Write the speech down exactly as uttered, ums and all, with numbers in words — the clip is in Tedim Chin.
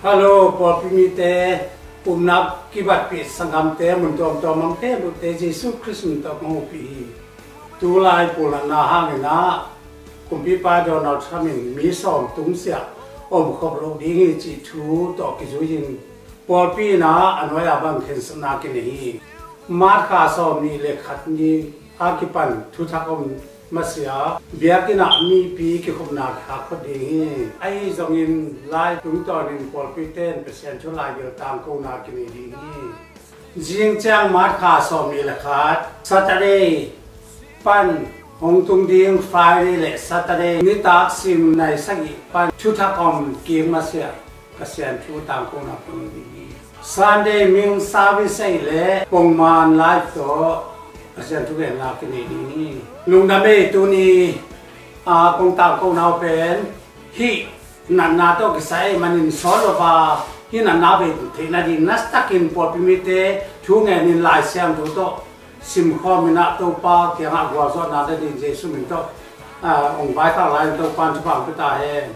Hallo pawlpi mite, upna kibatpih sanggamte, mun tuamtuam a om khempeuhte Jesu Khrist min tawh kong hopih hi. Tulai pulnatna hangin ah kumpipa Donald Trump in mi sawm tungsiah omkhop loh ding hi cih thu tawh kizui-in pawlpi in ah a nuai-a bang khensatna kinei hi. March kha sawmnih le khat ni a kipan thuthak om masiah biakinn ah mipi kikhopna kikhak phot ding hi. Ahi zongin lai tungtawnin pawlpite in Pasian thu laigelh tangkona kinei ding hi. Zing ciang March kha sawmnih le khat Saturday pan hong tung ding Friday le Saturday nitak sim nai sagih pan thuthak om kik masiah Pasian thu tangkona kinei ding hi. Sunday ming service ahih leh pongman live tawh Pasian thugenna kinei ding hi. Lungdam ei. Tuni a kong tangkona uh pen hih natna tawh kisai manin sawt lo a, hih natna bei theihna ding nasatakin pawlpi mite thu ngenin Lai Siangtho tawh simkhawmin ah Topa kiangah gualzawhna nading Jesu min tawh ah hong vaikhak lai-in Topa in thupha hong pia ta hen.